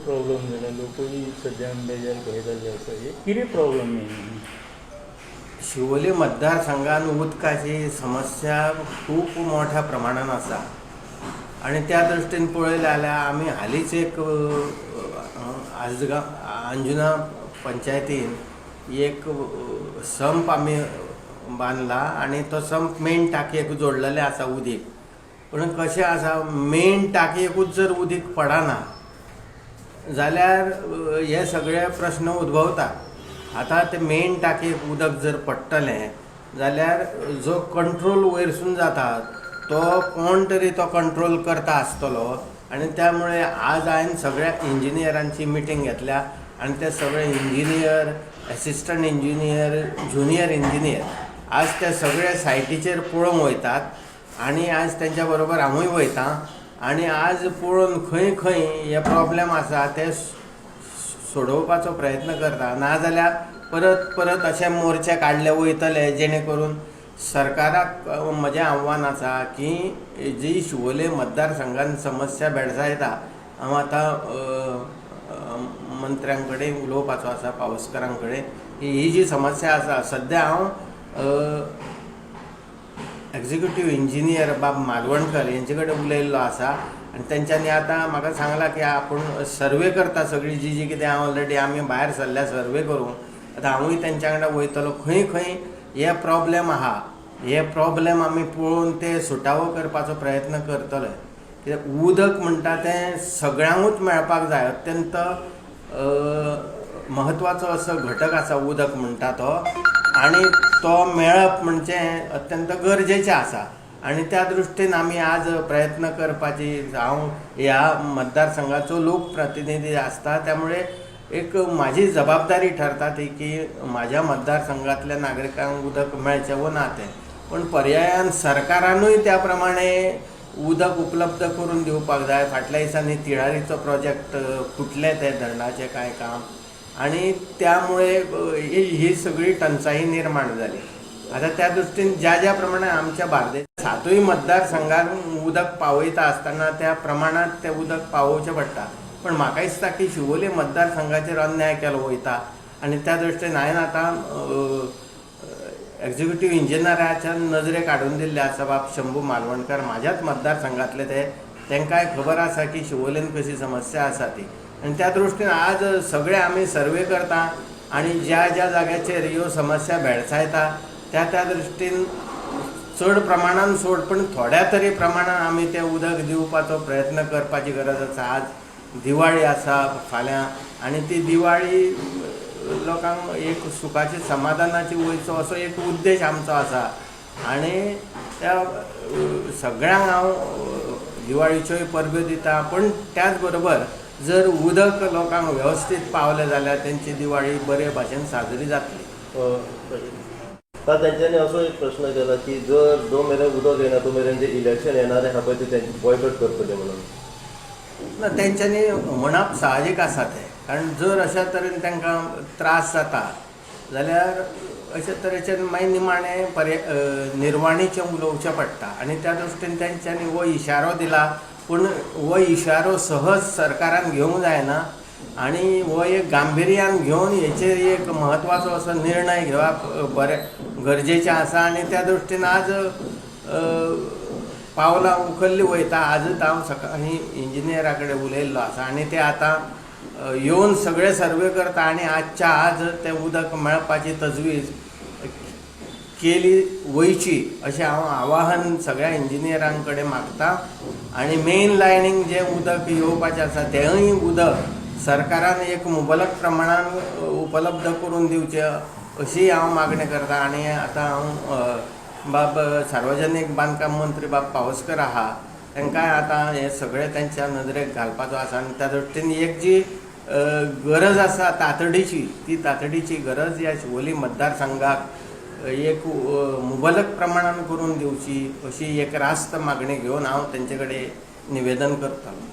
Problem जाला, लोकूय सद्या बेजार कशे जाल्ले आसा. हे कितें प्रॉब्लम मेन? शिवोले मतदारसंघात उदकाची समस्या खूब मोठ्या प्रमाणान आसा आनी त्या दृश्टीन पळयलें जाल्यार आमी हालींच एक आजगांव अंजुना पंचायतीन एक संप आमी बांदला आनी तो संप मेन टाकयेक जोडलेले आसा उदीक. पूण कशें आसा, मेन टाकयेकूच जर उदीक पडना जाल्यार हे सगळे प्रस्न उद्भवतात. आतां ते मेन टाकयेक उदक जर पडटलें जाल्यार जो कंट्रोल वयरसून जाता तो कोण तरी तो कंट्रोल करता आसतलो. आनी त्यामुळे आज हांवें सगळ्या इंजिनियरांची मिटींग घेतल्या आनी ते सगळे engineer, assistant engineer, junior engineer आज ते सगळे सायटीचेर पळोवंक वयतात आनी आज तेंच्या बरोबर हांवूय वयता आनी आज पळोवन खंय खंय हे प्रॉब्लम आसा ते सोडोवपाचो प्रयत्न करता. नाजाल्यार परत परत अशे मोर्चे काडले वयतले, जेणे करून सरकाराक म्हजें आव्हान आसा की जी शिवोले मतदारसंघान समस्या भेडसायता, हांव आतां मंत्र्यां कडेन उलोवपाचो आसा, पावसकारां कडेन, की ही जी समस्या आसा, सद्या हांव एक्झिक्युटीव इंजिनियर बाब मालवणकर हेंचे कडेन उलयल्लो आसा आनी तेंच्यांनी आतां म्हाका सांगलां की आपूण सर्वे करता सगळी जी जी कितें ऑलरेडी आमी भायर सरल्या सर्वे करूंक. आतां हांवूय तेंच्या वांगडा वयतलो, खंय खंय हे प्रॉब्लम आहा, हे प्रॉब्लम आमी पळोवन ते सुटावो करपाचो प्रयत्न करतले. कित्याक उदक म्हणटा तें सगळ्यांकूच मेळपाक जाय. अत्यंत म्हत्वाचो असो घटक आसा उदक म्हणटा तो आनी तो मेळप म्हणजे अत्यंत गरजेचें आसा. आनी त्या दृश्टीन आमी आज प्रयत्न करपाची, हांव ह्या मतदारसंघाचो लोकप्रतिनिधी आसता, त्यामुळे एक म्हाजी जबाबदारी ठरता ती की म्हाज्या मतदारसंघातल्या नागरिकांक उदक मेळचें वो ना तें. पूण पर्यायान सरकारानूय त्या प्रमाणे उदक उपलब्ध करून दिवपाक जाय. फाटल्या दिसांनी तिळारीचो प्रोजेक्ट फुटलें, तें धरणाचें कांय काम, आनी त्यामुळे ही सगळी टंचाई निर्माण जाली. आतां त्या दृश्टीन ज्या ज्या प्रमाणे आमच्या बार्देस सातूय मतदारसंघात उदक पावयता आसतना त्या प्रमाणांत तें उदक पावोवचें पडटा. पण म्हाका दिसता की शिवोले मतदारसंघाचेर अन्याय केलो वयता आनी त्या दृश्टीन हांवें आतां एक्झिक्युटीव इंजिनियराच्या नजरेक हाडून दिल्लें आसा. बाब शंभू मालवणकर म्हाज्याच मतदारसंघातले, ते तांकांय खबर आसा की शिवोलेन कशी समस्या आसा ती. आनी त्या दृश्टीन आज सगळे आमी सर्वे करता आनी ज्या ज्या जाग्याचेर ह्यो समस्या भेडसायता त्या त्या दृश्टीन चड प्रमाणान सोड, पण थोड्या तरी प्रमाणान आमी तें उदक दिवपाचो प्रयत्न करपाची गरज आसा. आज दिवाळी आसा फाल्यां आनी ती दिवाळी लोकांक एक सुखाची समाधानाची वयचो असो एक उद्देश आमचो आसा. आनी त्या सगळ्यांक हांव दिवाळीच्योय परब्यो दिता, पूण त्याच बरोबर जर उदक लोकांक वेवस्थीत पावलें जाल्यार तेंची दिवाळी बरे भाशेन साजरी जातली. तर तेंच्यांनी असो एक प्रश्न केला की जर जो मेरेन उदक येना तो मेरेन जे इलेक्शन येणार आहा पळय ते तेंचे बॉयकट करतले म्हणून. ना, तेंच्यांनी म्हणप साहजीक आसा तें, कारण जर अशा तरेन तांकां त्रास जाता जाल्यार अशे तरेचे मागीर निमाणें पर्याय निर्वाणीचें उलोवचें पडटा. आनी त्या दृश्टीन तेंच्यांनी हो इशारो दिला, पूण हो इशारो सहज सरकारान घेवंक जायना आनी हो एक गांभिर्यान घेवन हेचेर एक म्हत्वाचो असो निर्णय घेवप बरें गरजेचें आसा. आनी त्या दृश्टीन आज पावलां उखल्लीं वयता. आजूच हांव सकाळीं इंजिनियरा कडेन उलयल्लो आसा आनी ते आतां येवन सगळे सर्वे करता आनी आजच्या आज तें उदक मेळपाची तजवीज केली वयची अशें हांव आवाहन सगळ्या इंजिनियरां कडेन मागता. आनी मेन लायनीक जें उदक येवपाचें आसा तेंय उदक सरकारान एक मुबलक प्रमाणान उपलब्ध करून दिवचें अशी हांव मागणी करता. आनी आतां हांव बाब सार्वजनीक बांदकाम मंत्री बाब पावसकर आहा, तांकांय आतां हें सगळें तेंच्या नदरेक घालपाचो आसा. आनी त्या दृश्टीन एक जी गरज आसा तातडीची, ती तातडीची गरज ह्या शिवोली मतदारसंघाक एक मुबलक प्रमाणान करून दिवची अशी एक रास्त मागणी घेवन हांव तेंचे कडेन निवेदन करतलो.